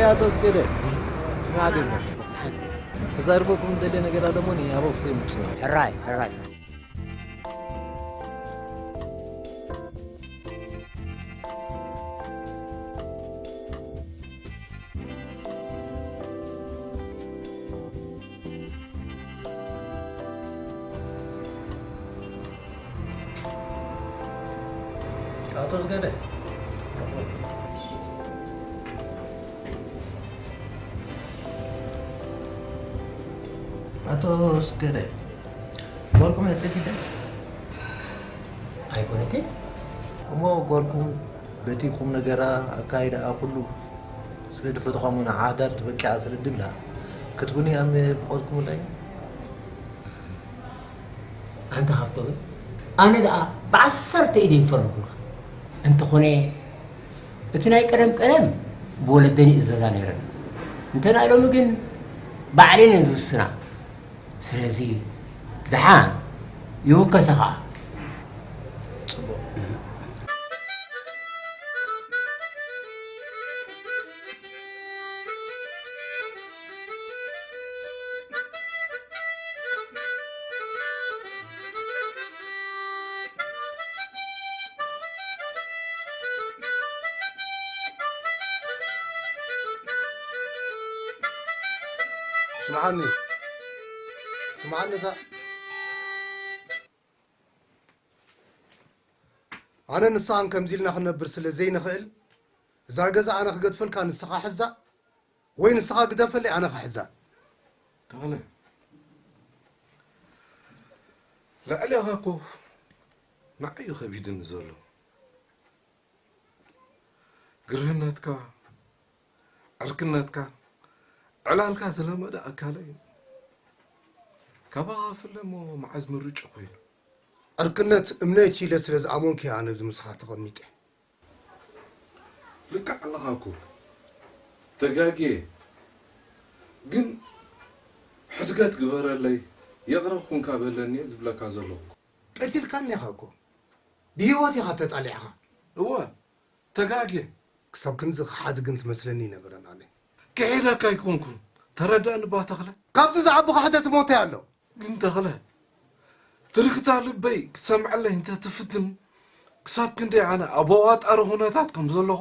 ኣቶ ኣስገደ፣ ንዓዲ ኣሎ። ተዛርበኩም እንደለ ነገር ኣለሞ፣ ኒ ኣብ ውሽጢ ይምጽእ። ሕራይ፣ ሕራይ። ኣቶ ኣስገደ። ኣቶ ኣስገደ። ጓልኩም ዕጽይቲ ደ? ኣይኮነትን። እሞ ጓልኩም በቲ ቁም ነገራ፣ ኣካይዳኣ ኩሉ ስለ ዝፈትኹም ንሓዳር ትበቅዕ ስለ ዝብላ ክትብሉኒ ኣብ ፍቕርኩም ኣሎ እዩ? ኣንታ ሃብቶም፣ ኣነ ደኣ ብዓሰርተ ኢደይ ምፈረምኩልካ። እንተኾነ እቲ ናይ ቀደም ቀደም ብወለደን ይእዘዛ ነይረን። እንተ ናይ ሎሚ ግን ባዕለን እየን ዝውስና። ስለዚ ደሓን ይውከሳ ኸኣ። ጽቡቕ። ስምዓኒ፣ ስምዓኒ፣ እዛ ኣነ ንስኻን ከምዚ ኢልና ክንነብር ስለ ዘይንኽእል፣ እዛ ገዛ ኣነ ክገድፈልካ ንስኻ ሕዛ፣ ወይ ንስኻ ግደፈለይ ኣነ ክሕዛ። ተኽለ፣ ልዕሌኻ እኮ ንዓይ እዩ ከቢድኒ ዘሎ። ግርህነትካ፣ ዕርክነትካ፣ ዕላልካ ዝለመደ ኣካለይ እዩ። ካባኻ ክፍለ እሞ መዓዝ ምርጭ ኮይኑ? ዕርክነት እምነይ ኢለ ስለ ዝኣመንኩ እየ ኣነ ኣብዚ ምሳኻ ተቐሚጠ። ልክዕ ኣለኻ እኮ። ተጋግየ። ግን ሕድገት ግበረለይ፣ ይቕረ ኩንካ በለኒ እየ ዝብለካ ዘለኹ። ቀቲልካኒ ኢኻ እኮ። ብህይወት ኢኻ ተጣሊዕኻ። እወ፣ ተጋግየ። ክሳብ ክንዚ ከሓዲ ግን ትመስለኒ ኣይነበረን ኣነ። ክሒደካ ኣይኮንኩን። ተረዳእኒ እባ ተኽለ። ካብዚ ዝዓቢ ክሕደት ሞተይ ኣሎ። ግን ተኽለ፣ ትርግታ ልበይ ክትሰምዐለይ እንተ ትፍትን፣ ክሳብ ክንደይ ኣነ ኣብ ኣዋጣሪ ኩነታት ከም ዘለኹ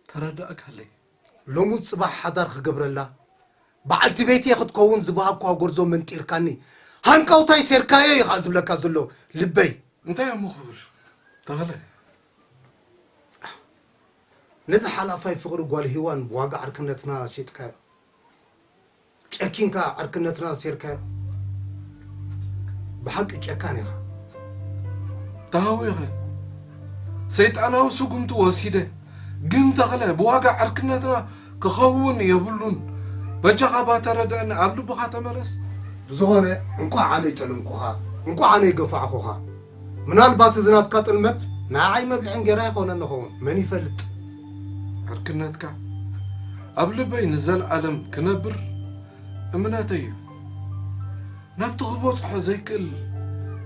ተረዳእካለይ። ሎሙስ ጽባሕ ሓዳር ክገብረላ፣ በዓልቲ ቤተይ ክትከውን ዝብሃኳ ጎርዞ መንጢልካኒ፣ ሃንቀውታይ ሴርካዮ እዩ ኸኣ ዝብለካ ዘሎ ልበይ። እንታይ እሞ ክብል? ተኽለ። ነዚ ሓላፋይ ፍቕሪ ጓል ሂዋን ብዋጋ ዕርክነትና ሸጥካዮ። ጨኪንካ ዕርክነትና ሴርካዮ። ብሓቂ ጨካን ኢኻ። ተሃዊኸ ሰይጣናዊ ስጉምቲ ወሲደ። ግን ተኽለ፣ ብዋጋ ዕርክነትና ክኸውን የብሉን። በጃኻ ባተረደአኒ ኣብ ልብኻ ተመለስ። ብዝኾነ፣ እንቋዕ ኣነ ይጠለምኩኻ፣ እንቋዕ ኣነ ይገፋዕኩኻ። ምናልባት እዚ ናትካ ጥልመት ንዓይ መብልዒ እንጌራ ይኾነኒ ይኸውን፣ መን ይፈልጥ? ዕርክነትካ ኣብ ልበይ ንዘለኣለም ክነብር እምነተይ እዩ። ናብቲ ክበጽሖ ዘይክእል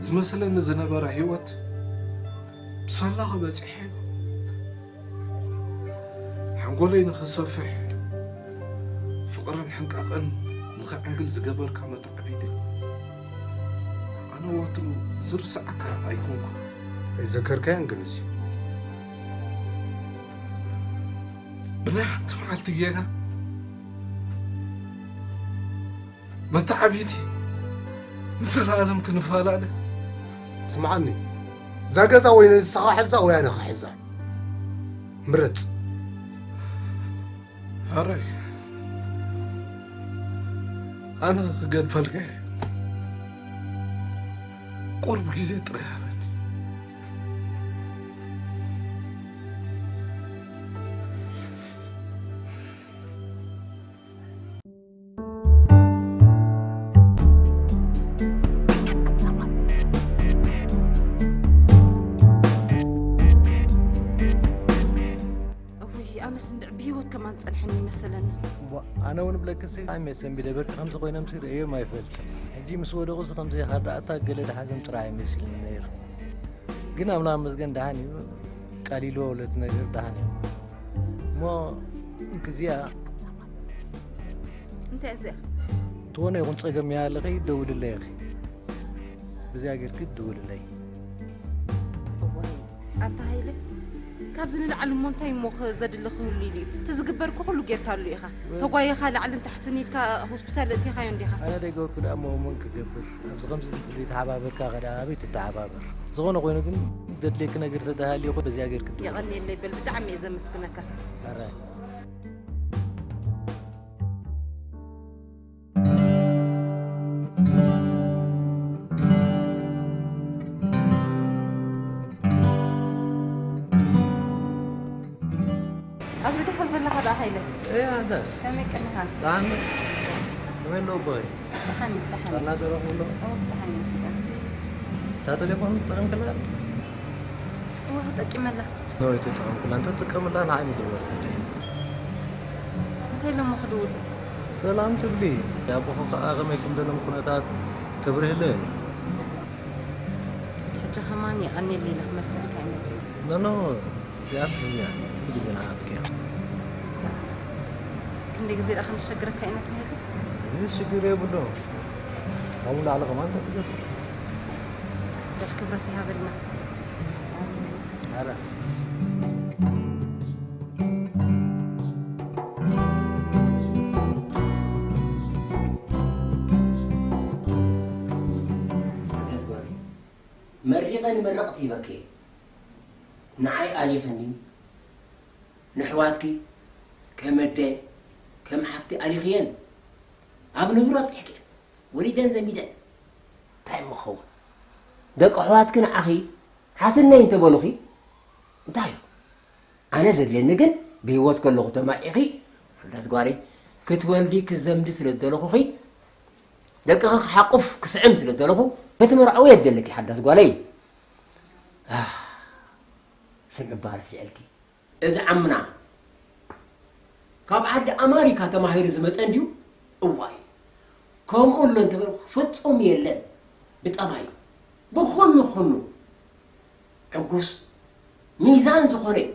ዝመስለኒ ዝነበረ ህይወት ብሰላኺ በጺሐዮ። ሓንጎለይ ንኽሰፍሕ፣ ፍቕርን ሕንቃቕን ንኽዕንግል ዝገበርካ መተዓቢቲ፣ ኣነ ወትሩ ዝርስዓካ ኣይኮንኩን። ኣይዘከርካዮን ግን እዚ። ብናይ ሓንቲ መዓልቲ ጌጋ መተዓቢቲ ንዘለኣለም ክንፈላለ። ስምዓኒ፣ እዛ ገዛ ወይ ንስኻ ሕዛ ወይ ኣነ ክሕዛ። ምረጽ። ኣረይ፣ ኣነ ክገድፈልካ እየ። ቁሩብ ግዜ ጥራይ ሃበኒ። እውይ፣ ኣነስ እንድዕ ብህይወት ከማን ዝጸንሐኒ ይመሰለኒ። እሞ ኣነ እውን እብለክሲ፣ ኣይ መሰንቢደ በርቂ ከምዚ ኮይኖምሲ ርእዮም ኣይፈልጥን። ሕጂ ምስ ወደቑሲ ከምዚ ሃርዳእታ ገለ ዝሓዞም ጥራይ ኣይመስልን ነይሩ። ግን ኣምላኽ ይመስገን ደሓን እዩ። ቀሊልዎ በሎ እቲ ነገር ደሓን እዩ። እሞ እንክዚኣ እንታይ እዚኣ? ትኾነ ይኹን ጸገም ያለኺ ደውልለይ ኢኺ። ብዚኣ ጌርኪ ደውልለይ። እዋይ፣ ኣንታ ሃይለ፣ ካብዚ ንላዕሊ እሞ እንታይ እሞ ኸ ዘድሊ ክህሉ ኢሉ እዩ? እቲ ዝግበር እኮ ኩሉ ጌርካሉ ኢኻ። ተጓይኻ ላዕልን ታሕትን ኢልካ ሆስፒታል እቲኻዮ እንዲኻ። ኣነ ደይገበርኩ ደኣ እሞ መን ክገብር? ኣብዚ ከምዚ ዘይተሓባበርካ ኸ ደኣ ኣበይ ትተሓባበር? ዝኾነ ኮይኑ ግን ዘድልየኪ ነገር ተደሃልዩ እኮ በዚኣ ጌርኪ ደውል። የቐንየለይ በል፣ ብጣዕሚ እየ ዘመስግነካ። ኣረ። ኣብዚ ደሓን ዘለኻ ደኣ ሃይለ? ኤ ኣዳስ ከመይ ቀኒኻ? ደሓን ከመይ ኣሎ ኣቦይ? ደሓን ደሓን ጥዕና ገረኹ ኣሎ? ኦ ደሓን ይመስገን። እታ ቴሌፎን ትጠቐምክላ? እወ ተጠቂመላ። ኖይ ተጠቐምክላ እንተትጥቀምላ ንዓይ ምደወልክለይ። እንታይ ኢሎሞ ክድውል? ሰላም ትብሊ ኣቦኹ ከዓ ከመይ ከም ዘሎም ኩነታት ተብርህለ። ሕጂ ከማን የቐንየለይ ኢለ ክመልሰልካ ይመፅእ። ኖኖ ያፍርያ ብግዜ ንዓትክያ ክንደይ ግዜ ደኣ ክንሸግረካ ኢና ተባሂሉ? እዚ ሽግር የብሎ ካብኡ ላዕሊ ከማን እንታይ ትገብር በል ክብረት ይሃበልና። ኣረ መሪቐ ንመረቕቲ ሂበኪ ንዓይ ኣሊኸኒ ንሕዋትኪ ከም ኣደ ከም ሓፍቲ ኣሊኽየን ኣብ ንብሮ ኣብፂሕክየን ወሊደን ዘሚደን እንታይ እሞ ክኸውን ደቂ ኣሕዋትኪ ንዓኺ ሓትነይ እንተበሉኺ እንታይ እዩ ኣነ ዘድልየኒ ግን ብህይወት ከለኹ ተማዒኺ ሓዳስ ጓለይ ክትወልዲ ክትዘምዲ ስለ ዝደለኹኺ ደቅኺ ክሓቁፍ ክስዕም ስለ ዝደለኹ ክትምርዐዊ የደለኪ ሓዳስ ጓለይ ኣህ፣ ስምዒ እባ ረሲዐልኪ እዚ ዓምና ካብ ዓዲ ኣማሪካ ተማሂሩ ዝመፀ እንድዩ እዋይ ከምኡ ኣሎ እንተበልኩ ፍፁም የለን ብጠባዩ ብኹሉ ኩሉ ዕጉስ ሚዛን ዝኾነ እዩ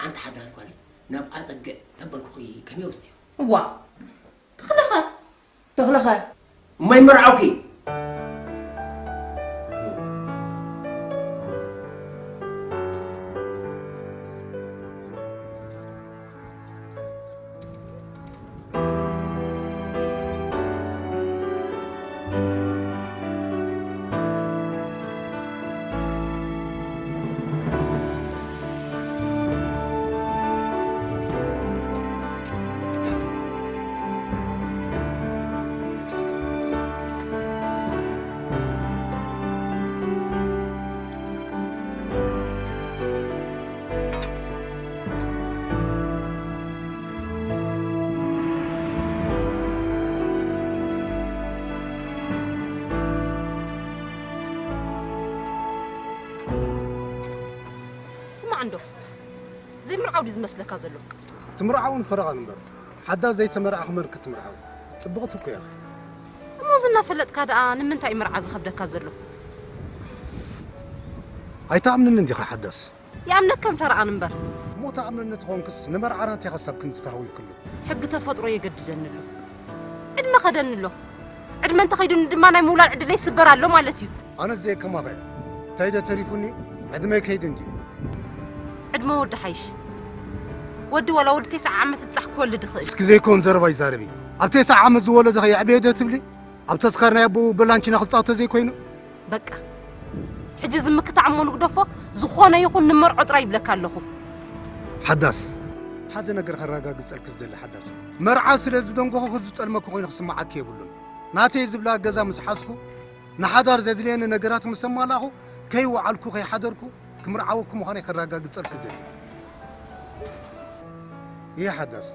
ኣንቲ ሓዳስ ጓለይ ናብ ኣፀግዕ ተበልኩኺ ከመይ ወስድዮ እዋ ተኽለኸ ተኽለኸ እሞ ይምርዓውኪ ስማዕ እንዶ ዘይምርዓው ድዩ ዝመስለካ ዘሎ? ትምርዓውን ፈረቓን እምበር ሓዳስ ዘይተመርዓ ክመን ክትምርዓው ጽብቕቲ እኮ እያ። እሞ እዚ እናፈለጥካ ደኣ ንምንታይ እዩ መርዓ ዝኸብደካ ዘሎ? ኣይትኣምንን እንዲኻ ሓዳስ? ይኣምነካን ፈረቓን እምበር። እሞ ትኣምነኒ ተኾንክስ ንመርዓ ናተይ ሓሳብ ክንዝተሃወይ ክሉ። ሕጊ ተፈጥሮ የገድደኒ ኣሎ። ዕድመ ኸደኒ ኣሎ። ዕድመ እንተኸይዱኒ ድማ ናይ ምውላድ ዕድለይ ይስበር ኣሎ ማለት እዩ። ኣነስ ዘየከማኸ እንታይ ደ ተሪፉኒ ዕድመይ ከይዱ እንድዩ። ዕድመ ወዲ ሓይሽ። ወዲ ዋላ ወዲ ተስዓ ዓመት ብጻሕ ክወልድ ይኽእል። እስኪ ዘይኮን ዘረባ ይዛረቢ። ኣብ ተስዓ ዓመት ዝወለደ ኸ የዕብየ ደ ትብሊ? ኣብ ተስካር ናይ ኣቦኡ በላንቺና ክጻወት ተዘይኮይኑ። በቃ ሕጂ ዝምክታዕ እሞ ንግደፎ። ዝኾነ ይኹን ንመርዖ ጥራይ ይብለካ ኣለኹ። ሓዳስ ሓደ ነገር ከረጋግጸልኪ ዝደሊ ሓዳስ መርዓ ስለ ዝደንጎኹ ዝጠልመኩ ኮይኑ ክስምዓኪ የብሉን። ናተይ ዝብላ ገዛ ምስ ሓዝኩ ንሓዳር ዘድልየኒ ነገራት ምስ ኣማላኹ ከይወዓልኩ ከይሓደርኩ ክምርዓወኪ ምዃነይ ከረጋግጸልኪ ደሊ። ይህ ሓዳስ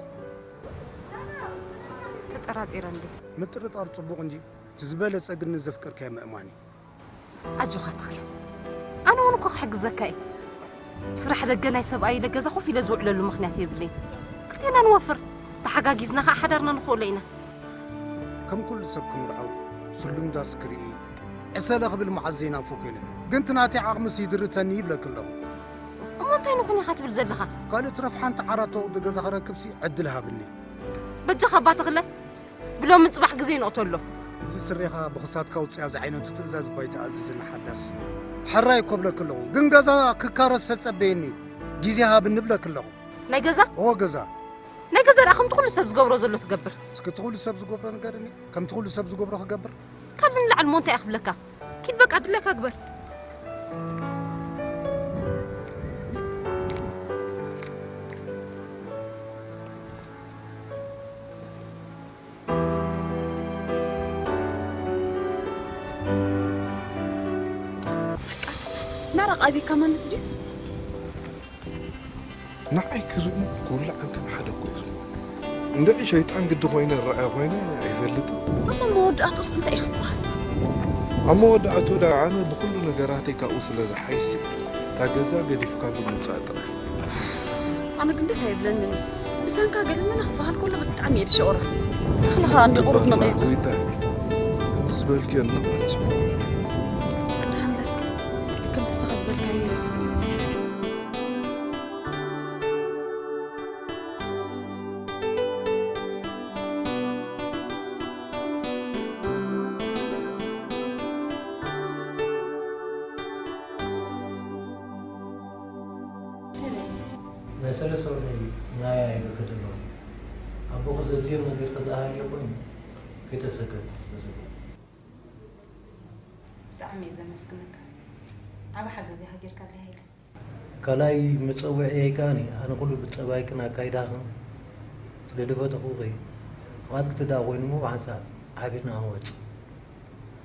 ተጠራጢረ እንዴ? ምጥርጣር ጽቡቕ እንጂ እቲ ዝበለጸ ግን ንዘፍቀርካዮ ምእማን እዩ። ኣጆኻ ተኽለ ኣነ እውን እኮ ክሕግዘካ እየ ስራሕ ደገ ናይ ሰብኣይ ኢለ ገዛ ኮፍ ኢለ ዝውዕለሉ ምኽንያት የብለይን ክልቴና ንወፍር ተሓጋጊዝና ከዓ ሓዳርና ንኽእሎ ኢና ከም ኩሉ ሰብ ክምርዓው ስሉም ዳስ ክርኢ ዕሰለ ክብል መዓዝ ዘይናፍቕ ኮይነ ግን እቲ ናተይ ዓቕምስ ይድርተኒ ይብለኪ ኣለኹ እሞ እንታይ ንኹን ኢኻ ትብል ዘለኻ ካልእ ትረፍ ሓንቲ ዓራት ተወቕዲ ገዛ ክረክብሲ ዕድል ሃብኒ በጃኻ ኣባ ተኽለ ብሎሚ ጽባሕ ግዜ ንቕተሎ። እዚ ስሬኻ ብኽሳድካ ውጽያ ዝዓይነቱ ትእዛዝ እባ ኣይትኣዝዝኒ ሓዳስ። ሕራይ እኮ እብለኪ ኣለኹ፣ ግን ገዛ ክካረስ ተጸበየኒ፣ ግዜ ሃብኒ እብለኪ ኣለኹ። ናይ ገዛ? እወ ገዛ። ናይ ገዛ ደኣ ከምቲ ኩሉ ሰብ ዝገብሮ ዘሎ ትገብር። እስኪ እቲ ኩሉ ሰብ ዝገብሮ ንገርኒ፣ ከምቲ ኩሉ ሰብ ዝገብሮ ክገብር? ካብዚ ንላዕሊ እሞ እንታይ እየ ክብለካ? ኪድ በቃ ድለካ ግበር። መረቕ ኣቢካ ማለት ድዩ? ንዓይ ክርእን ክውላዕን ከም ሓደ እኮ እዩ ዝኾነ። እንድዒ ሸይጣን ግዲ ኮይነ እረኣዮ ኮይነ ኣይፈልጥን። እሞ መወዳእትኡስ እንታይ እዩ ክበሃል? ኣብ መወዳእትኡ ደኣ ኣነ ብኹሉ ነገራተይ ካብኡ ስለ ዝሓይሽ እታ ገዛ ገዲፍካሉ ምውጻእ ጥራሕ። ኣነ ግን ደስ ኣይብለንን። ብሰንካ ገለ መለ ክበሃል ከሎ ብጣዕሚ እየ ዝሸቑራ። ተኽለ ኸኣ እንዲ ቁሩብ ነቒጹ። ዊታ፣ ከምዚ ዝበልክዮ እናቐጽ። ደሓን በል። ከምቲ ንስኻ ዝበልካዮ። ናይ ሰለስተ ወርሒ ናይ ኣይበከት ኣለዎ። ኣቦኺ ዘድልዮም ነገር ተዘይሃልዩ ኮይኑ ከይተሰከፍ። ብጣዕሚ እየ ዘመስግነካ። ዓቢ ሓገዝ ኢኻ ጌርካለይ ሃይለ። ካልኣይ መጸውዒየይ ከኣኒ፣ ኣነ ኩሉ ብጸባይክን ኣካይዳኽን ስለ ዝፈተኹኺ፣ ፍቓድኪ እንተ ደኣ ኮይኑ እሞ ብሓንሳእ ሓቢርና ክንወጽእ።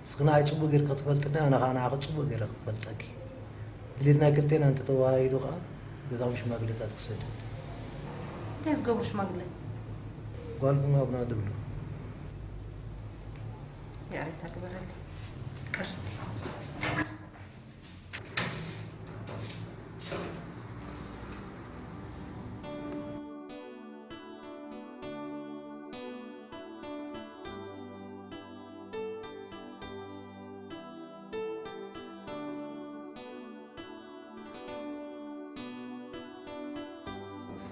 ንስኺ ንዓይ ጽቡቕ ጌርኪ ክትፈልጥኒ፣ ኣነ ኸኣ ንዓኺ ጽቡቕ ጌረ ክፈልጠኪ። ድሌትና ክልቴና እንተተዋሃሂዱ ኸኣ ገዛኹም ሽማግለታት ክሰድድ። እንታይ ዝገብሩ ሽማግለ? ጓልኩም ሃቡና ዝብሉ። ይቕሬታ ግበረለይ። ቅርት።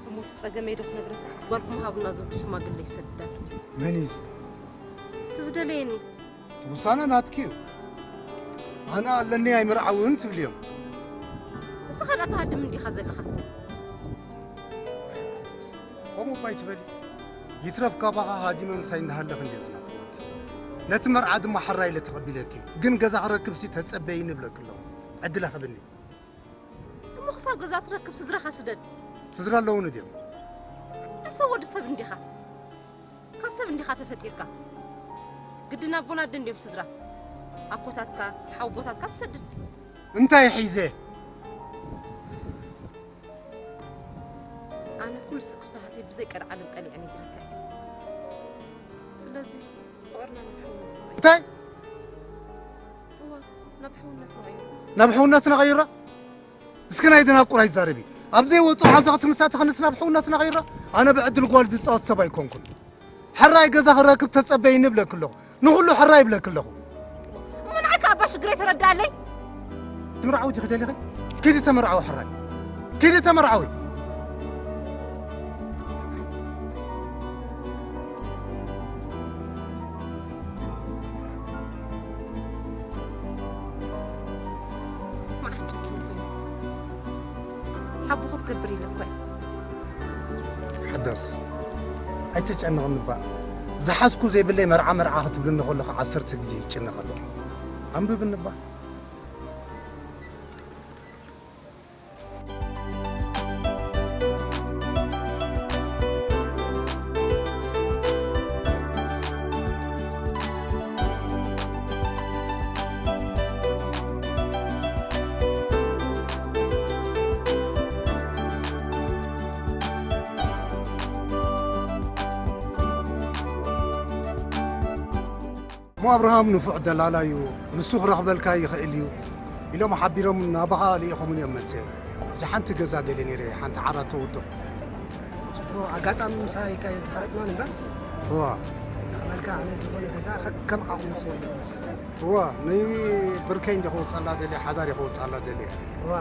እሞ እቲ ጸገመይ ዶ ክነግረካ? ጓልኩም ሃቡና ዝብሉ ሽማግለ ይሰድድ ኣሎ። መን እዩ እዚ? እቲ ዝደለየኒ። እቲ ውሳነ ናትኪ እዩ። ኣነ ኣለኒ ኣይምርዓውን ትብልዮም። ንስኻ ደኣ ትሃድም እንዲኻ ዘለኻ። ከምኡ እኳ ኣይትበሊ። ይትረፍ ካባኻ ሃዲመ ምሳይ እንዳሃለኽ እንድየ ዝናፍቐኪ። ነቲ መርዓ ድማ ሕራይ ኢለ ተቐቢለኪ። ግን ገዛ ክረክብሲ ተጸበይኒ እብለኪ ኣለኹ። ዕድል ሃብኒ። እሞ ክሳብ ገዛ ትረክብ ስድራኻ ስደድ። ስድራ ኣለውኒ ድዮም? እሰ ወዲ ሰብ እንዲኻ። ካብ ሰብ እንዲኻ ተፈጢርካ። ግድን ኣቦን ኣደን ድዮም ስድራ? ኣኮታትካ፣ ሓውቦታትካ ትሰድድ። እንታይ ሒዘ? ኣነ ኩሉ ስክፍታታተይ ብዘይ ቀልዓለም ቀሊዐ ነጊረካ እየ። ስለዚ ፍቕርና ናብ ሓውነት ንቐይሮ። እንታይ? እዋ፣ ናብ ሓውነት ንቐይሮ። ናብ ሕውነት ንቐይሮ? እስኪ ናይ ደናቁር ኣይዛረቢ። ኣብ ዘይወጡ ዓዘቕቲ ምሳተኽንስ ናብ ሕውነት ንቐይሮ? ኣነ ብዕድል ጓል ዝጻወት ሰብ ኣይኮንኩን። ሕራይ ገዛ ክረክብ ተጸበይኒ እብለኪ ኣለኹ። ንኹሉ ሕራይ እብለኪ ኣለኹ። እሞ ንዓይ ከኣ እባ ሽግረይ ተረድኣለይ። ትምርዓዊ ዲኺ ደሊኺ? ኪዲ ተመርዓዊ ሕራይ። ኪዲ ተመርዓዊ። መዓት ጨኪኑ ኮይኑ። ሓቦ ክትገብር ኢለ እኮ እየ። ሓዳስ፣ ኣይተጨንቕኒ እባ። ዝሓዝኩ ዘይብለይ መርዓ መርዓ ክትብልኒ ከለኹ ዓሰርተ ግዜ ይጭነቕ ኣለኹ። ኣንብብኒ እባ። እሞ ኣብርሃም ንፉዕ ደላላ እዩ፣ ንሱ ክረኽበልካ ይኽእል እዩ ኢሎም ሓቢሮም ናባኻ ልኢኾምን እዮም መጽኤ። እዛ ሓንቲ ገዛ ደልየ ነይረ፣ ሓንቲ ዓራት ተውድቕ። ጽቡቕ ኣጋጣሚ ምሳይ ከ-፣ ተፋሊጥና ንበር። እዋ። ንኽበልካ ኣነ ዝኾነ ገዛ ከ-፣ ከም ዓቕሙ ስለ ዝመስል። እዋ፣ ንብርከይ እንደ ክወጽኣላ ደልየ፣ ሓዳር እየ ክወጽኣላ ደልየ። እዋ።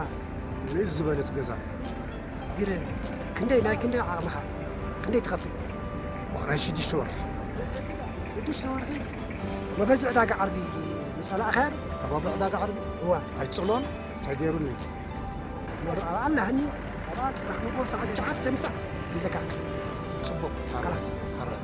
ንእስ ዝበለት ገዛ። ግን ክንደይ፣ ናይ ክንደይ ዓቕምኻ? ክንደይ ትኸፍል? ዋ፣ ናይ ሽዱሽተ ወርሒ። ሽዱሽተ ወርሒ መበዚ ዕዳጋ ዓርቢ ምስ ኣላእኻያ ዶ? ከባቢ ዕዳጋ ዓርቢ? እዋ። ኣይትጽልኦን? ተገይሩኒ። መርዓ ኣላህኒ፣ ኣብኣ ጽባሕ ንግሆ ሰዓት ትሽዓተ ምጻእ ይዘካ። ጽቡቕ። ካላስ። ሓራይ።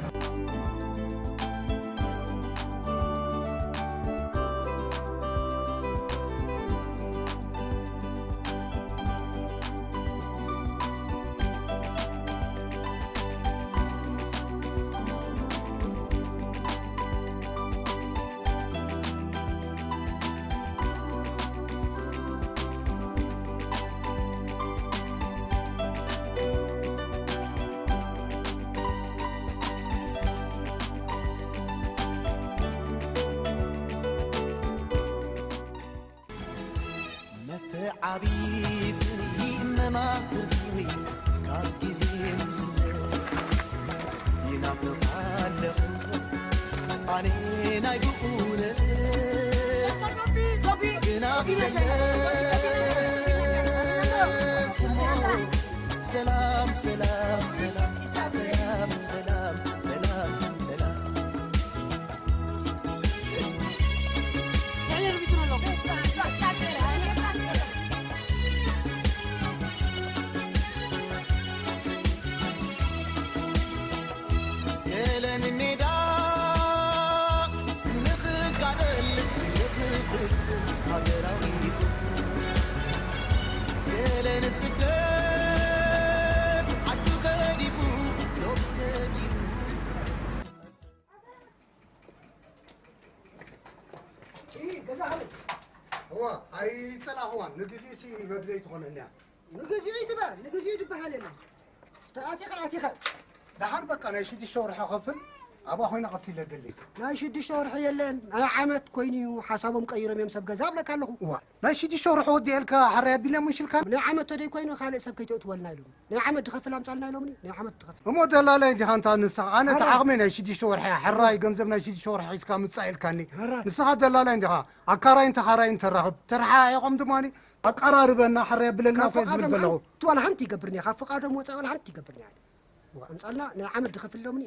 መተዓቢቲ መማህርተይ ካብ ግዜ ንስለ ይናፍቕ ኣለኹ ኣነ ናይ ብኡነት ግና ብዘለኹሞ ሰላም ሰላም ሰላም ሰላም ሰላም ሰላም ሰላም ገለን ሜዳ ንኽጋደል ንኽብጽ ሃገራዊ ገለን ስደት ዓዱ ገዲፉ ዶብ ሰጊሩ። ኢ፣ ገዛ ሃለ። እዋ፣ ኣይጸላእኽዋን። ንግዚኡ ሲ መድለይ ትኾነኒ እያ። ንግዚኡ ይትበ-፣ ንግዚኡ ይትበሃል የለን። ተኣቲኻ ኣቲኻ። ደሓን በቃ ናይ ሽዱሽተ ወርሒ ከፍል ኣብኣ ኮይነ ቀሲለ ደሊ። ናይ ሽዱሽተ ወርሒ የለን፣ ናይ ዓመት ኮይኑ እዩ። ሓሳቦም ቀይሮም እዮም ሰብ ገዛ እብለካ ኣለኹ። እዋ፣ ናይ ሽዱሽተ ወርሒ ወዲኤልካ ሕራይ ኣቢለ ምሽልካ። ናይ ዓመት ተደይ ኮይኑ ካልእ ሰብ ከይተእትወልና ኢሎም። ናይ ዓመት ድኸፍል ኣምጻልና ኢሎምኒ፣ ናይ ዓመት ድኸፍል። እሞ ደላላይ እንዲኻ እንታ ንስኻ፣ ኣነ ኣረ። ተዓቕመ ናይ ሽዱሽተ ወርሒ ሕራይ ገንዘብ ናይ ሽዱሽተ ወርሒ ሒዝካ ምጻእ ኢልካኒ። ኣረ። ንስኻ ደላላይ እንዲኻ፣ ኣካራይን ተኻራይን ተራኽብ፣ ተረሓሒቖም ድማኒ ኣቀራርበና፣ ሕራይ ኣብለና ካብ እኮ ዝብል ፍቓዶም ዘለኹ። ሓንቲ ዋላ ሓንቲ ይገብርኒ፣ ካብ ፍቓዶም ወጻኢ ዋላ ሓንቲ ይገብርኒ። ኣምጻልና፣ ናይ ዓመት ድኸፍል ኢሎምኒ።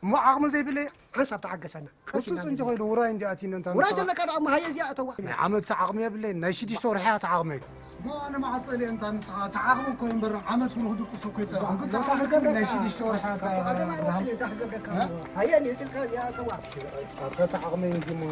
እሞ ዓቕሚ ዘይብለይ ሓንሳብ ተዓገሰና። ቀስ ውጹ ኢልና ጽንጂ ንብል። ኮይኑ ውራይ እንዲ ኣቲነ እንታ ውራይ ንስኻ ተለካ ደኣ እሞ ሃየ እዚኣ እተዋ። ናይ ዓመት ዓቕሚ የብለይን፣ ናይ ሽዱሽተ ወርሒ እያ ተዓቕመይ። እሞ ኣነ መዓጸሊ እንታ ንስኻ ተዓቕሚ እኮ እምበር ዓመት እውን ክድቅሶ እኮ ይጸላእ። ኣንታ ግጥም ካብ ዓመት ክገብረካ፣ ናይ ሽዱሽተ ወርሒ ካብ እታ ዓመት ደሃም። ወጥሊ እንታይ ክገብረካ እ? እሞ? ሃየ ንጥልካ እዚኣ እተዋ። ኣብታ ተዓቕመይ እንጂ እሞ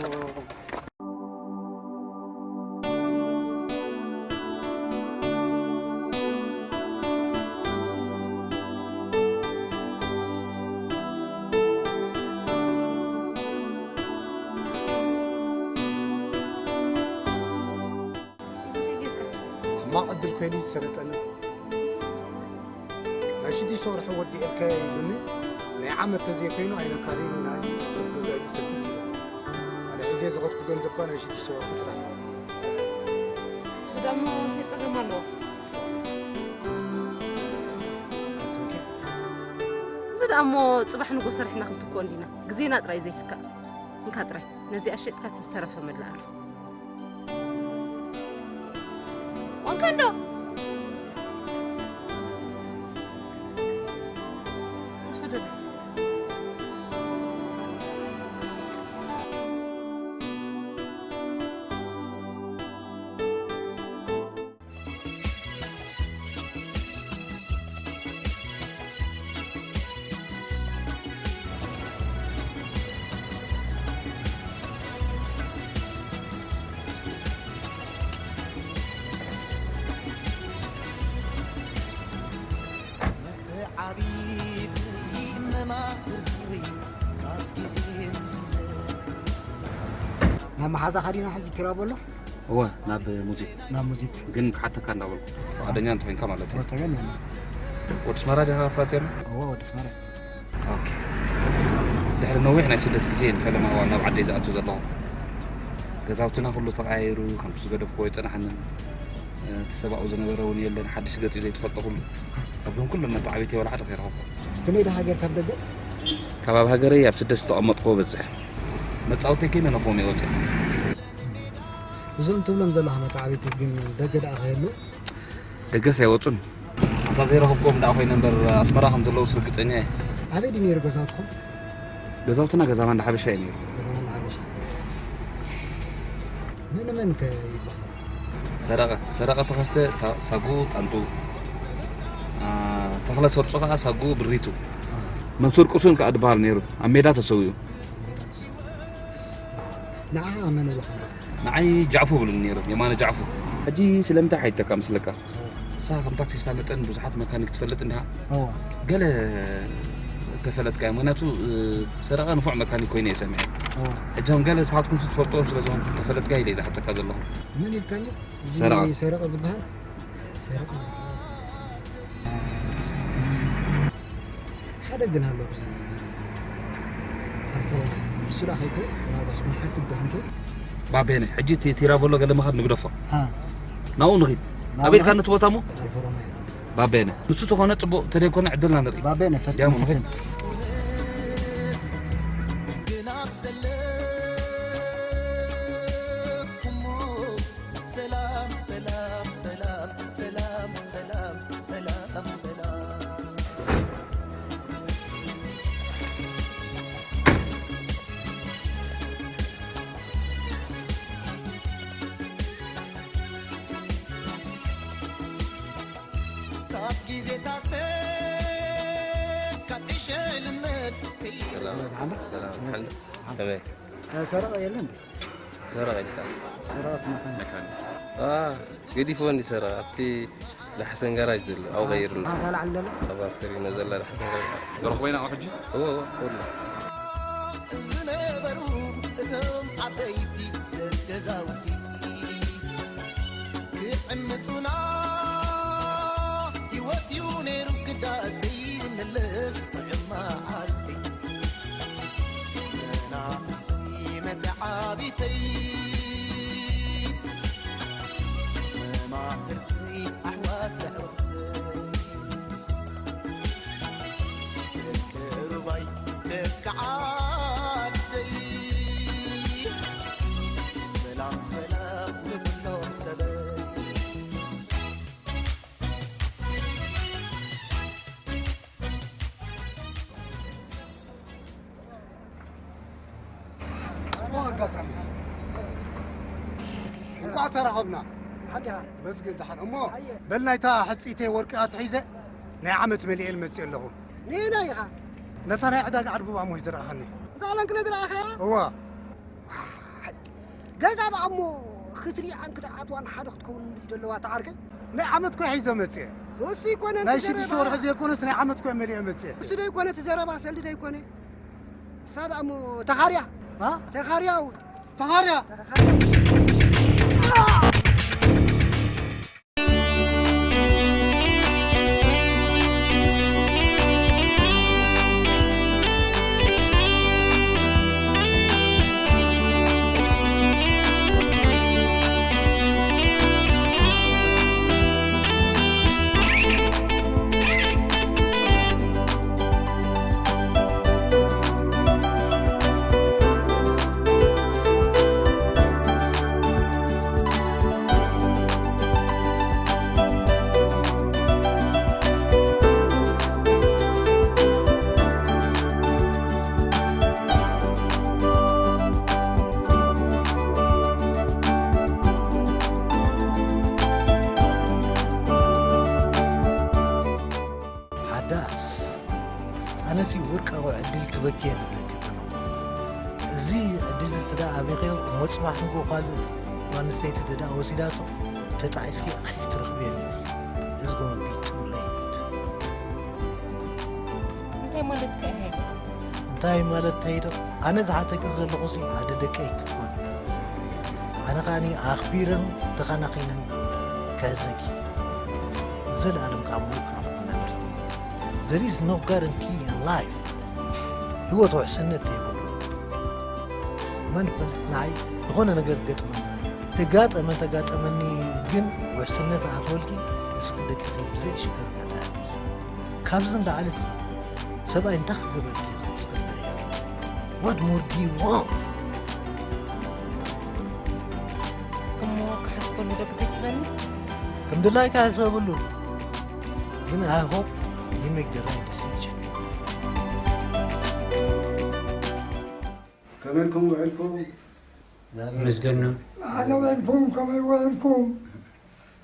ሕማቕ ዕድል ኮይኑ ዝሰለጠኒ ናይ ሽዱሽተ ወርሒ ወዲኤልካዮ ኢሉኒ። ናይ ዓመት ተዘይኮይኑ ኣይነካርይን ኢና፣ ሰብ ገዛ ይሰግድ ኢሉ። ኣነ ሒዘ ዝኸድኩ ገንዘብካ ናይ ሽዱሽተ ወርሒ ጥራሕ። እዚ ደሞ እንታይ ጸገም ኣለዎ? እዚ ደኣ እሞ ጽባሕ ንጎ ሰሪሕና ክንትክኦ እንዲና፣ ግዜና ጥራይ ዘይትካእ። እንካ ጥራይ ነዚኣ ሸጥካ እቲ ዝተረፈ መላኣሉ። ወንከንዶ ውሰደሉ። ናብ መሓዛኻ ዲና ሕጂ ትራቦ ኣሎ? እወ፣ ናብ ሙዚት። ናብ ሙዚት። ግን ክሓተካ እንዳበልኩ፣ ፍቓደኛ እንተኾይንካ ማለት እዩ። ጸገም የለን። ወዲ ኣስመራ ዲኻ ፍራቴሮ? እወ፣ ወዲ ኣስመራ። ኦኬ። ድሕሪ ነዊሕ ናይ ስደት ግዜ ንፈለማ እዋን ናብ ዓደይ ዝኣቱ ዘለኹ። ገዛውትና ኩሉ ተቐያይሩ፣ ከምቲ ዝገደፍኩዎ ኣይጸናሕንን። እቲ ሰብ ኣብኡ ዝነበረ እውን የለን፣ ሓድሽ ገጽ እዩ ዘይተፈልጠ ኩሉ። ካብዞም ኩሎም መተዓብይተይ ዋላ ሓደ ከይረኸብኩ። ከመይ ደኣ ሃገር ካብ ደገ? ካብ ኣብ ሃገረይ ኣብ ስደት ዝተቐመጥኩዎ በዝሕ። መጻወተይ ከይነነፍዎም እየ ወጺአ። እዞም ትብሎም ዘለኻ መተዓብይቲ ግን ደገ ደኣ ከየሉ? ደገስ ኣይወጹን። ኣታ ዘይረኸብኩዎም ደኣ ኮይነ እምበር ኣስመራ ከም ዘለዉስ ርግጸኛ እየ። ኣበይ ድዩ ነይሩ ገዛውትኹም? ገዛውትና ገዛና እንዳ ሓበሻ እዩ ነይሩ። ገዛና እንዳ ሓበሻ። መን መን ከ ይበሃል? ሰረቐ፣ ሰረቐ ተኸስተ፣ ታ- ሳጉ ጣንጡ፣ አ፣ ተኽለ ሰርጾ ከኣ ሳጉ ብሪቱ። መንሱር ቁሱን ከኣ ዝበሃል ነይሩ። ኣብ ሜዳ ተሰዊኡ። ንዓ መን ይበሃል? ንዓይ ጃዕፉ ብሉኒ ነይሩ፣ የማነ ጃዕፉ። ሕጂ ስለምንታይ ሓይተካ መስለካ? ንስኻ ከም ታክሲስታ መጠን ብዙሓት መካኒክ ትፈልጥ እንዲኻ? እዋ ገለ ተፈለጥካ፣ ምኽንያቱ እ፣ ሰረቐ ንፉዕ መካኒክ ኮይኑ እየ ሰሚዐ። እዋ ሕጂ ከም ገለ ንስኻትኩም ትፈልጥዎም ስለ ዝኾንኩም ተፈለጥካ ኢለ እየ ዝሓተካ ዘለኹ። መን ኢልካኒ? እዚ ሰረቐ። ሰረቐ ዝበሃል? ሰረቐ ዝበሃል። ሓደ ግን ኣሎ፣ እዚ ኣልፈሮና እሱ ዳ ከይኮ ምናልባሽ ክንሓትት ዶ እንተ ባቤነ፣ ሕጂ እቲ ቲራቮሎ ገለ ምኻድ ንግደፎ። ሃ ናብኡ ንኺድ። ናብኡ ኣበይ ኢልካ ንኺድ? ነቲ ቦታ እሞ? ኣልፈሮና ባቤነ። ንሱ ተኾነ ጽቡቕ፣ ተደይኮነ ዕድልና ንርኢ። ባቤነ ፈት ዲያሞ ንኺድ። ፈትን ግን ኣብ ዘለኩሞ ሰላም ሰላም ሰላም ሰላም ሰላም ሰላም ሰላም ካብ ግዜታት ካብ ዕሸልነት ሰላም ሰላም ሓምድ ከመይ ሰረቐ የለ እንዴ? ሰረቐ ኢልካ ሰረቐ ትመኸን አ ገዲፍዎ እንዲ ሰረቐ ኣብቲ ናይ ሓሰን ጋራጅ ዘሎ ኣብኡ ቀይርና ኣታ ላዕሊ ዘሎ ኣብ ኣርተሪኖ ዘላ ናይ ሓሰን ጋራጅ ዝረኽቦ ኢና ሕጂ እዎ እዎ እዎ ዝነበሩ እቶም ዓበይቲ ገዛውቲ ክዕምፁና ህይወት እዩ ነይሩ ግዳ ዘይምለስ ጥዑም መዓልቲ መናእሰይ መተዓቢተይ መማህርተይ ኣሕዋት ኣዕሩኽተይ ደቂ ሩባይ ደቂ ዓደይ ሰላም ሰላም ንኹሎም ሰበይ ጽቡቕ ኣጋጣሚ። እንቋዕ ተራኸብና። ሓዲኻ መስገን ደሓን። እሞ ኣየ። በል ናይታ ሕጽይተይ ወርቂ ኣትሒዘ ናይ ዓመት መሊኤ ልመጽእ ኣለኹ። ኔና ኢኻ ነታ ናይ ዕዳጋ ዓድጉባ እሞ ዝረኣኸኒ። እዛ ለንክነ ዝረኣኸያ እዋ ገዛ ደኣ እሞ ክትሪኣን ክትኣትዋን ሓደ ክትከውን ደለዋ ተዓርከይ ናይ ዓመት ኮ ሒዘ መጽእ። እሱ ይኮነ ናይ ሽዱሽተ ወርሒ ዘይኮነስ ናይ ዓመት ኮ መሊኤ መጽእ። እሱ ደይኮነ እቲ ዘረባ ሰልዲ ደይኮነ እሳ ደኣ እሞ ተኻርያ አ? ተኻርያ እውን ተኻርያ ተኻርያ ሓዳስ ኣነሲ ወርቃዊ ዕድል ክበኪ እየ ዝብለኪ ዘለኹ። እዚ ዕድል እዚ ተዳ ኣቢኸዮ እሞ ጽባሕ ንግሆ ካልእ ጓል ኣንስተይቲ ተዳ ወሲዳቶ ተጣዒስኪ ኣይትረኽብዮን ኢኺ። It's gonna be too late። እንታይ ማለት ከ ይሄ? እንታይ ማለት ተይዶ ኣነ ዝሓተኪ ዘለኹ ሲ ሓደ ደቀይ ክትኮኒ ኣነ ከኣኒ ኣኽቢረን ተኸናኺነን ከህዘኪ ንዘለኣለም ካብ ሙሉእ ካብ ነብሪ There is no guarantee in life ህይወት ውሕስነት የብሉ መን ፈልጥ ንዓይ ዝኾነ ነገር ገጥመና ተጋጠመ ተጋጠመኒ ግን ውሕስነት ኣትወልኪ እስኺ ደቂኺ ብዘይ ሽግር ገዳሚ ካብዚ ንላዕሊ ሰብኣይ እንታይ ክገብረልኪ ክፅበ What more do you want? እሞ ክሓስበሉ ዶ ግዜ ትበኒ? ከም ድላይካ ሕሰብሉ ግን I hope you make the right decision. ከመይ ኢልኩም ውዒልኩም? መስገን ነው። ኣነ ውዒልኩም፣ ከመይ ውዒልኩም?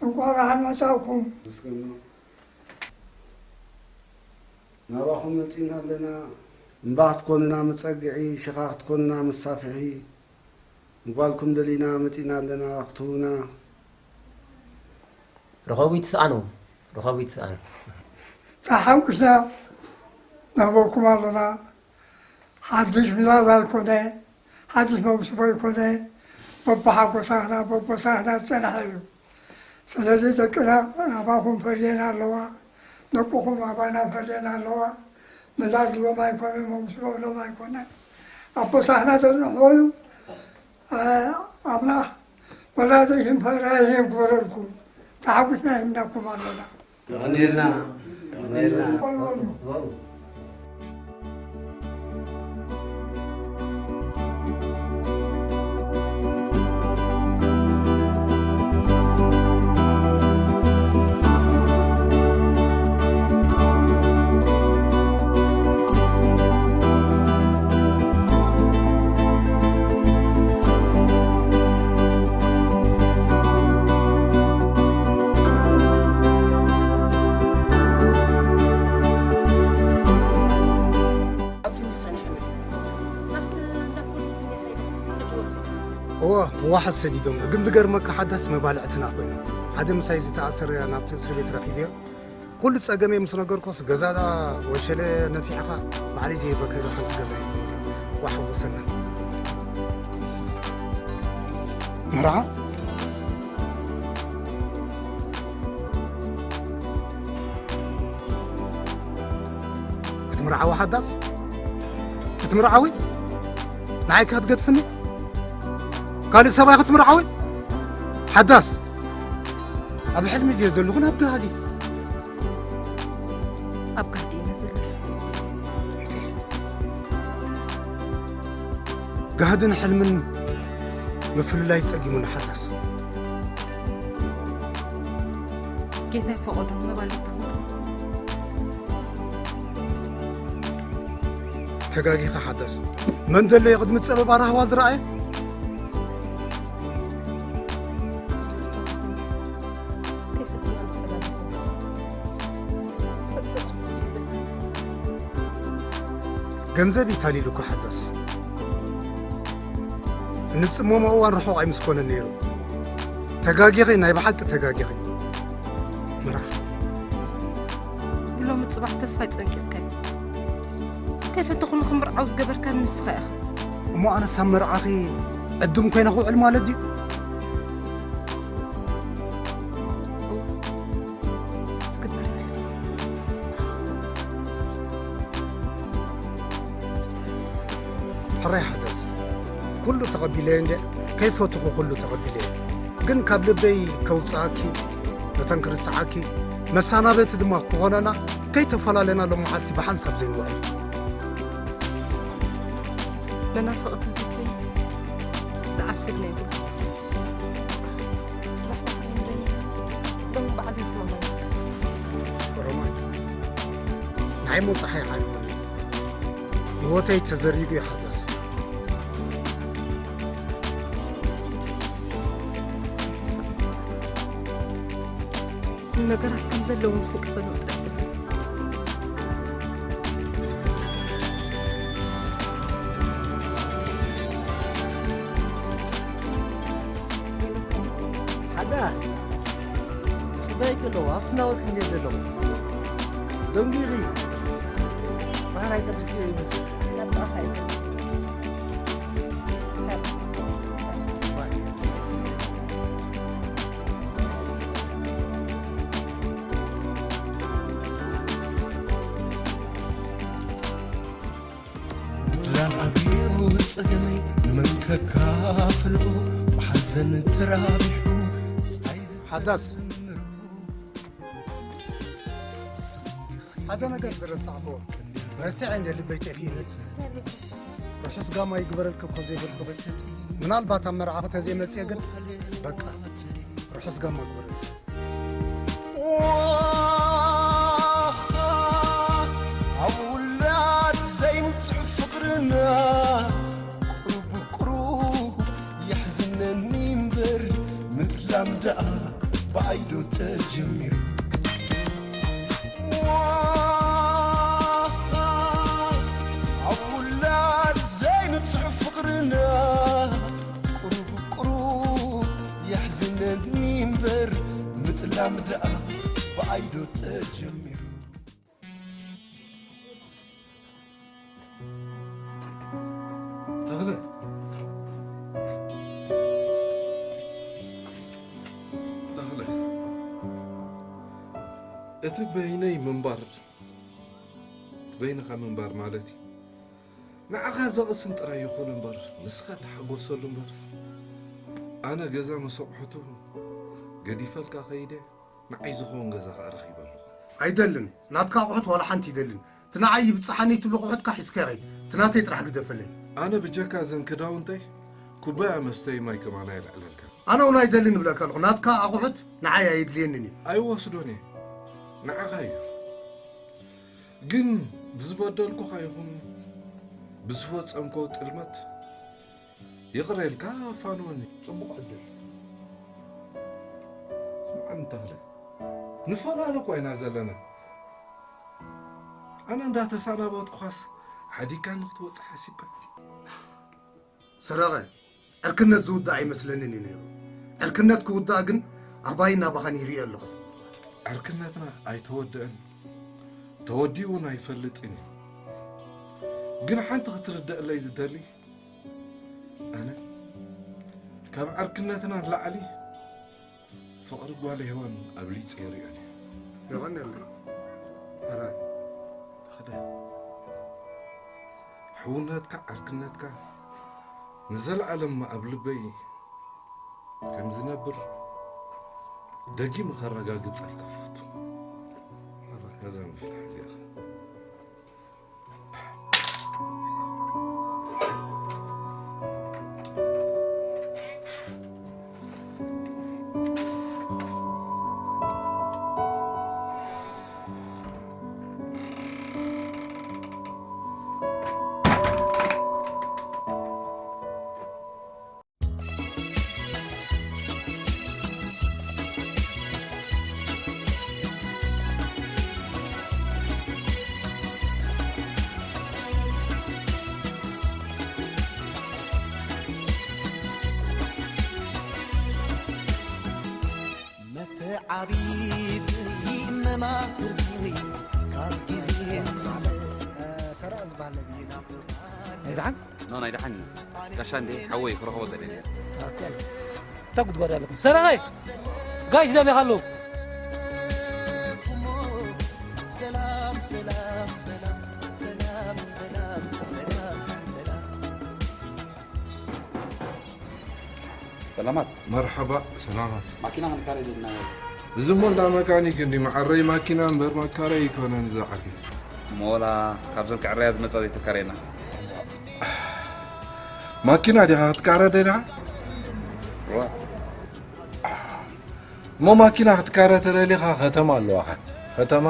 እንኳዕ ደሓን መጻእኩም። መስገን ነው። ናባኹም መጺና ኣለና። እምባ ክትኮኑና መጸግዒ፣ ሽኻ ክትኮኑና መሳፍሒ። ንጓልኩም ደሊና መጺና ኣለና ክትህቡና። ርኸቡ ይትስኣኑ፣ ርኸቡ ይትስኣኑ። ተሓጒስና ንህበኩም ኣለና። ሓድሽ ምላስ ኣይኮነ፣ ሓድሽ መውስቦ ኣይኮነ። በብሓጎሳኽና፣ በቦሳኽና ዝጸንሐ እዩ። ስለዚ ደቅና ናባኹም ፈርየን ኣለዋ፣ ደቅኹም ኣባና ፈርየን ኣለዋ። ምላስ ዝቦም ኣይኮነ፣ መውስቦ ዝቦም ኣይኮነ። ኣቦሳኽና ዘጽንሕዎ እዩ። ኣ-፣ ኣምላኽ ወላዲህን ፈራይህን ይግበረልኩም። ተሓጒስና ሂብናኩም ኣለና። የቐንየልና፣ የቐንየልና። እወ፣ ህወሓት ሰዲዶም። ግን ዝገርመካ ሓዳስ መባልዕትና ኮይኑ። ሓደ ምሳይ ዝተኣሰረ ናብቲ እስሪ ቤት ረኺበዮ። ኩሉ ጸገመይ ምስ ነገርኮስ፣ ገዛ ደኣ ወሸለ ነፊሕኻ፣ ባዕለይ ዘይበከሉ ሓንቲ ገዛ እዩ። ጓሕ ወሰና። መርዓ? ክትምርዓዊ ሓዳስ? ክትምርዓዊ? ንዓይ ከ ክትገድፍኒ? ካልእ ሰብኣይ ክትምርዓዊ? ሓዳስ? ኣብ ሕልሚ ድየ ዘለኹ ናብ ጋህዲ? ኣብ ጋህዲ ኢና ዘለና። ጋህድን ሕልምን ምፍልላይ ጸጊሙና ሓዳስ። ጌታ ይፈቐዶ መባልዕቲ ክንርኢ። ተጋጊኻ ሓዳስ። መን ደለየ ቅድሚ ጸበባ ራህዋ ዝረኣየ? ገንዘብ እዩ ታሊሉካ ሓዳስ። እንጽመሞ እዋን ርሑቕ ኣይምስኮነን ነይሩ። ተጋጊኺ፣ ናይ ብሓቂ ተጋጊኺ። መርዓ። ብሎሚ ጽባሕ ተስፋይ ጸንቂቕካዮ። ከይፈተኹ ንኽምርዓው ዝገበርካኒ ንስኻ ኢኻ። እሞ ኣነስ ኣብ መርዓኺ ዕዱም ኮይነ ክውዕል ማለት ድዩ? እወ፣ ዝግበር። ሕራይ ሓዳስ፣ ኩሉ ተቐቢለዮ እንደ ከይፈትኹ ኩሉ ተቐቢለዮ። ግን ካብ ልበይ ከውጽኣኪ፣ ነተን ክርስዓኪ፣ መሰናበቲ ድማ ክኾነና ከይተፈላለና ሎም መዓልቲ ብሓንሳብ ዘይንውዕል። መናፍቕ እንተዘይኮይኑ ዝዓብሰልና የብሉን። ጽባሕ ንኽንደኒ ሎም በዓል ይትመመና። ሮማን፣ ንዓይ ሞ ጸሓይ ዓርቢ ህይወተይ ተዘሪጉ ይሓደስ። ነገራት ከም ዘለዎም ሱቅ በሉ ጥራሕ ዝብል። ሓዳስ፣ ጽባይ ከለዉ ኣብቲ ናወት እንዴት ዘለዉ? ደንጊሩ እዩ። ባህር ኣይቀድስ እዩ ይመስል። ናብ ጥቓኻ እዩ ዘሎ። ድላን ዓብዩ ጸገመይ ንመን ከካፍሎ ብሓዘን ተራቢሑ። ሓዳስ፣ ሓደ ነገር ዝረሳዕክዎ፣ ረሲዐ እንደ ልበይ ጠፊእኒ። ርሑስ ጋማ ይግበረልኪ እኮ ዘይበልኩ ግን፣ ምናልባት ኣብ መርዓኺ ተዘይመጽየ ግን፣ በቃ፣ ርሑስ ጋማ ግበረልኪ። ኣብ ውላድ ዘይምጽእ ፍቕርና ደኣ ብኣይዶ ተጀሚሩ። ዋው፣ ኣብ ውላድ ዘይንብጽሕ ፍቕርና፣ ቁሩብ ቁሩብ የሕዝነኒ እምበር፣ ምጥላም ደኣ ብኣይዶ ተጀሚሩ። ተኽለ። ተኽለ። እቲ በይነይ ምንባር፣ በይንኻ ምንባር ማለት እዩ። ንዓኻ ዘቕስን ጥራይ ይኹን እምበር፣ ንስኻ ተሓጎሰሉ እምበር። ኣነ ገዛ ምስ ኣቑሑቱ ገዲፈልካ ከይደ፣ ንዓይ ዝኸውን ገዛ ኸኣ ረኺበ ኣለኹ። ኣይደልን። ናትካ ኣቑሑት ዋላ ሓንቲ ይደልን። እቲ ንዓይ ይብጽሓኒ ትብሎ ኣቑሑትካ ሒዝካዮ ኸይድ። እቲ ናተይ ጥራሕ ግደፈለይ። ኣነ ብጀካ እዘን ክዳውንተይ፣ ኩባያ መስተይ ማይ ከማን ኣየልዕለልካን። ኣነ እውን ኣይደልን እብለካ ኣለኹ። ናትካ ኣቑሑት ንዓይ ኣየድልየንን እዩ። ኣይወስዶን እየ። ንዓኻ እዩ። ግን ብዝበደልኩኻ ይኹን ብዝፈጸምኮ ጥልመት ይቕረ ኢልካ ኣፋንወኒ። ጽቡቕ ዕድል። ስምዓኒ ተኽለ፣ ንፈላለ እኳ ኢና ዘለና። ኣነ እንዳተሰናበትኩኻስ ሓዲግካኒ ክትወጽእ ሓሲብካ? ሰረቐ፣ ዕርክነት ዝውዳእ ኣይመስለንን እዩ ነይሩ። ዕርክነት ክውዳእ ግን ኣባይን ኣባኻን ይርኢ ኣለኹ። ዕርክነትና ኣይተወደአን፣ ተወዲኡ እውን ኣይፈልጥን እዩ። ግን ሓንቲ ክትርደአለይ ዝደሊ፣ ኣነ ካብ ዕርክነትና ንላዕሊ ፍቕሪ ጓል ሄዋን ኣብሊጸ ይርእዮን እየ። የቐንየለይ። ሕራይ። ተኽለ፣ ሕውነትካ፣ ዕርክነትካ ንዘለኣለም ኣብ ልበይ ከም ዝነብር ደጊመ ከረጋግጸልካ እፈቱ። ሕራይ። ነዛ ምፍታሕ እዚኣ። መተዓቢተይ መማህርተይ ካብ ግዜ ንስለ ሰራቕ ዝበሃል ነገር። ይናፍቕ ናይ ደሓን? ኖ፣ ናይ ደሓን እዩ። ጋሻ እንዴ፣ ሓወይ፣ ክረኽቦ ጸኒሐ። ኦኬ። እታ ጉድጓድ ኣለኩም። ሰራቐ! ጋሽ ደሊኻ ኣለዉ። ሰላም፣ ሰላም፣ ሰላም፣ ሰላም፣ ሰላም፣ ሰላም፣ ሰላም። ሰላማት። መርሓባ፣ ሰላማት። ማኪና ክንካረ ኢልና። እዚ እሞ እንዳ መካኒክ እንዲ መዓረይ ማኪና እምበር መካረይ ኣይኮነን እዚ ዓቢ። ሞላ ካብዘን ክዕረያ ዝመጻ ዘይተካረየና። ማኪና ዲኻ ክትቃረ ደሊኻ? እዋ። እሞ ማኪና ክትቃረ ተደሊኻ ከተማ ኣለዋኻ። ከተማ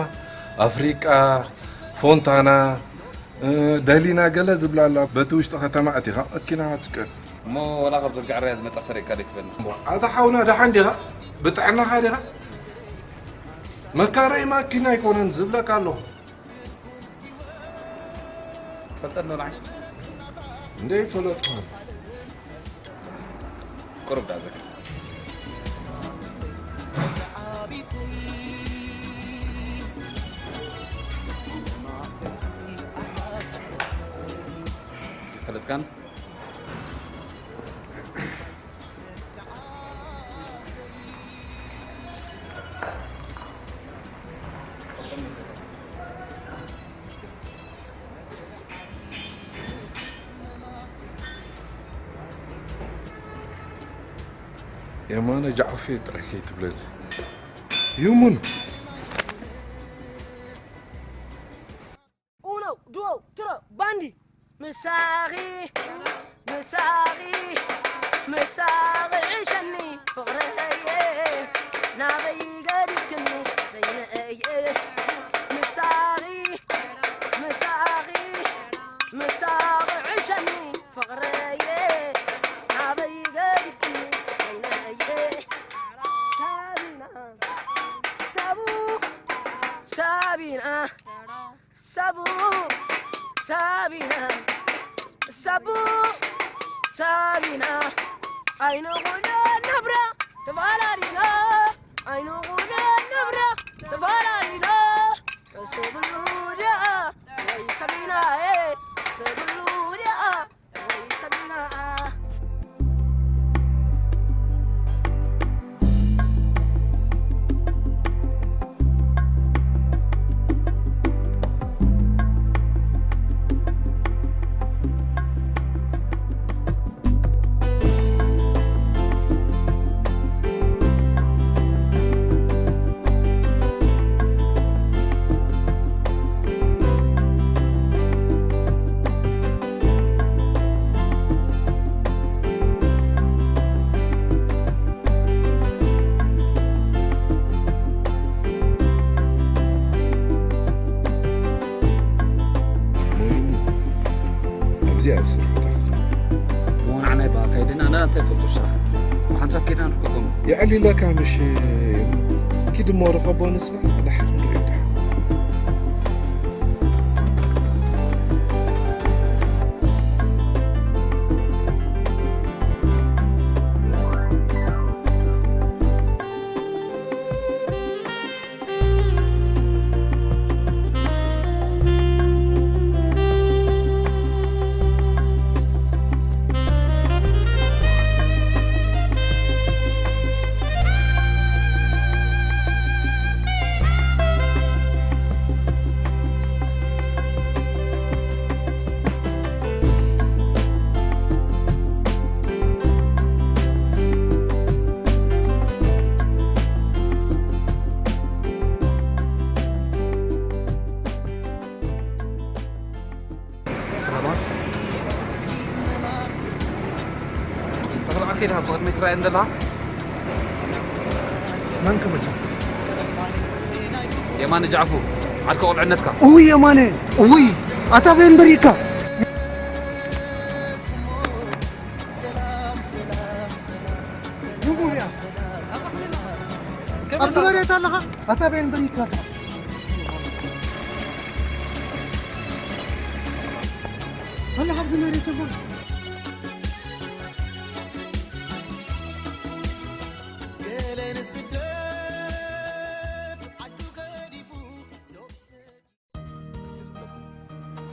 ኣፍሪቃ፣ ፎንታና፣ እ፣ ደሊና ገለ ዝብላ ኣለዋ። በቲ ውሽጢ ከተማ ኣቲኻ ማኪና ክትቀ- እሞ ወላ ካብዘን ክዕረያ ዝመጻ ሰሪቕካ ደይ ትበልና? እሞ ኣታ ሓውና ደሓን ዲኻ? ብጥዕናኻ ዲኻ? መካረይ ማኪና ኣይኮነን ዝብለካ ኣለኹ። ትፈልጠኒ ዶ ንዓይ? እንደ ይፈለጥኩ። ቁሩብ ዳኣ ዘካ። ይፈለጥካን? የማነ ጃዕፌ ጥራይ ከይትብለኒ። ይሙን። Uno, due, tre, bandi! ምሳኺ፣ ምሳኺ፣ ምሳኺ ዕሸኒ ፍቕረየ፣ ናበይ ገዲፍክኒ በይነየ። ምሳኺ፣ ምሳኺ፣ ምሳኺ ዕሸኒ ፍቕረየ፣ ናበይ ገዲፍክኒ በይነየ። ሰሚና ኣይንኹነ ነብራ ተባላሊና ኣይንኹነ ነብራ ተባላሊና ከሰብሉ ደኣ ወይ ሰሚና ከሰብሉ ደኣ ወይ ሰሚና ሞይኑ ኣብዚኣ ዝሰርሕ ታኽል እሞ ንዓና ይበሃልካ ኢልና ንኣንተ ይፈልጡ ስራሕ ብሓንሳብ ከይድና ንርከቦም የዕሊለካ ምሽ ኪድ እሞ ርኸቦ ንስኻ ድሓር ንሪኦ ድሓር ሰላማት ተኽለ ዓርከይ ድኻ ብቕድመይ ትረኣየን ዘለኻ? መን ክመልካ? የማነ ጃዕፉ ዓርከ ቁልዕነትካ። እውይ የማነ እውይ ኣታ በይ እምበር ኢካ። ኣብዚ መሬት ኣለኻ ኣታ በይ እምበር ኢካ። ኣለኻ ኣብዚ መሬት ዘለኻ።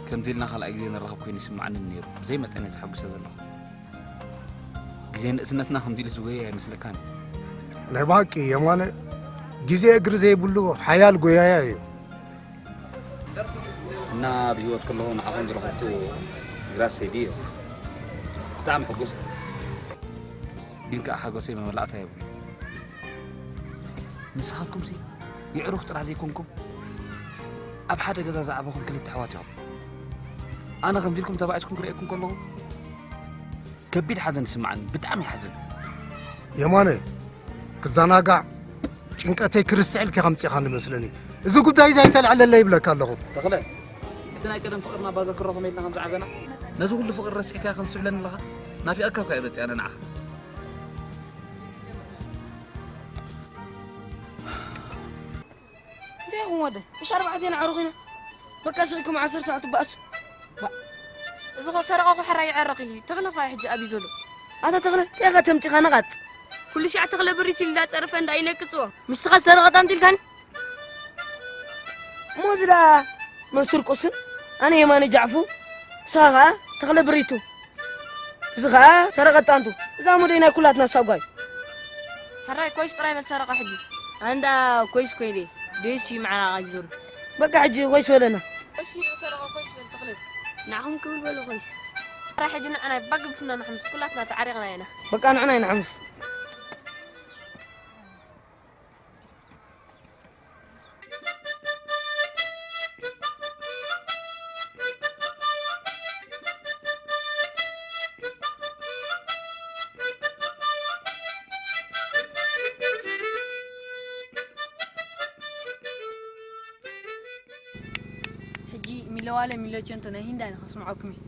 ከምዚ ኢልና ካልኣይ ግዜ ንራኸብ ኮይኑ ይስምዓኒ ነይሩ። ብዘይ መጠን እየ ተሓጒሰ ዘለኹ። ግዜ ንእስነትና ከምዚ ኢሉ ዝጎየ ኣይመስለካን እዩ። ናይ ብሓቂ የማነ ግዜ እግሪ ዘይብሉ ሓያል ጎያያ እዩ። እና ብህይወት ከለኹ ንዓኹም ዝረኸብኩ ግራት ሰይዲ እየ። ብጣዕሚ ሕጉስ። ግን ከዓ ሓጎሰይ መመላእታ የብሉ። ንስኻትኩምሲ የዕሩኽ ጥራሕ ዘይኮንኩም ኣብ ሓደ ገዛ ዝዓበኹም ክልተ ኣሕዋት ኢኹም። ኣነ ከምዚ ኢልኩም ተባኢስኩም ክርእየኩም ከለኹ ከቢድ ሓዘን ይስምዓኒ፣ ብጣዕሚ ይሓዝን። የማነ ክዘናጋዕ ጭንቀተይ ክርስዕ ኢልካ ከምፂኻኒ መስለኒ። እዚ ጉዳይ እዚ ኣይተልዕለለይ ይብለካ ኣለኹ። ተኽለ፣ እቲ ናይ ቀደም ፍቕርና እባ ዘክሮ ከመይ ኢልና ከም ዝዓበና፣ ነዚ ኩሉ ፍቕሪ ረሲዕካዮ ከም ትብለኒ ኣለኻ፣ ናፊቐካ እኮ እየ በፂ ኣነ ንዓኻ። እንታይ ኢኹም ወደ? እሺ ኣርባዕተ ኢና ኣዕሩኽ ኢና። በቃ ስቕ ኢልኩም ዓሰርተ ሰዓት ትበኣሱ። ባ- እዚ ኸ ሰረቐ ኸ ሕራይ ይዕረቕ እዩ። ተኽለ ኸ ሕጂ ኣብዩ ዘሎ? ኣታ ተኽለ፣ እንታይ ኢኻ ተምጺኻ ነቓጽ? ኩሉ ሻዕ ተኽለ ብሪት ኢሉ እንዳጸረፈ እንዳ ይነቅጽዎ። ንስኻ ሰረቐ ጣንጢልካኒ? እሞ እዚ ደኣ መን ስርቁስን ኣነ የማነ ጃዕፉ፣ ንስኻ ኸኣ ተኽለ ብሪቱ። እዚ ኸኣ ሰረቐ ጣንጡ። እዛ ሞደይ ናይ ኩላትና ሳጓ እዩ። ሕራይ ኮይስ ጥራይ በል ሰረቐ ሕጂ። ኣንዳ ኮይስ ኮይደ ደስ ይምዓራቕ እዩ ዘሎ። በቃ ሕጂ ኮይስ በለና። እሺ ሰረቐ ኮይስ በል ተኽለ። ንዓኹም ክብል በሉ ኮይስ። ሕራይ ሕጂ ንዕናይ ባግብ ፍና ንሕምስ ኩላትና ተዓሪቕና ኢና። በቃ ንዕናይ ንሕምስ። ሕጂ ሚለዋለ ሚለቸንቶ ናይ ሂንዳ ኢና ከስምዓኩም እዩ።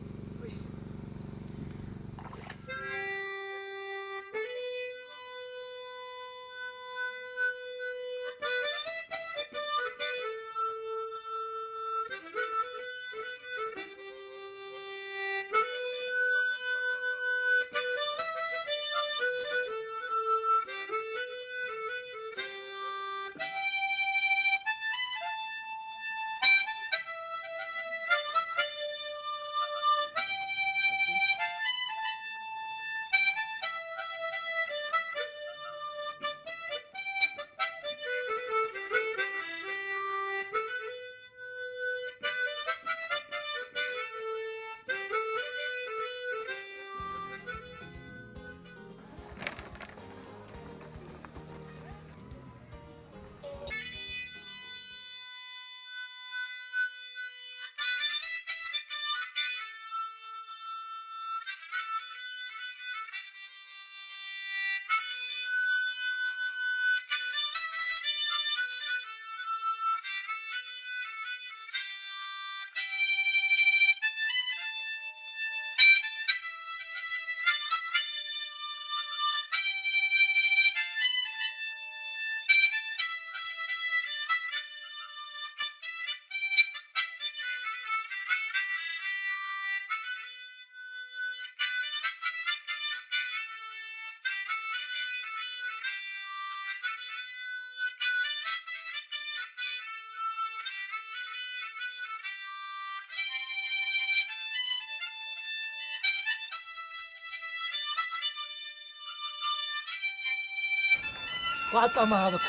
ዋዕጻ ማሃበክ።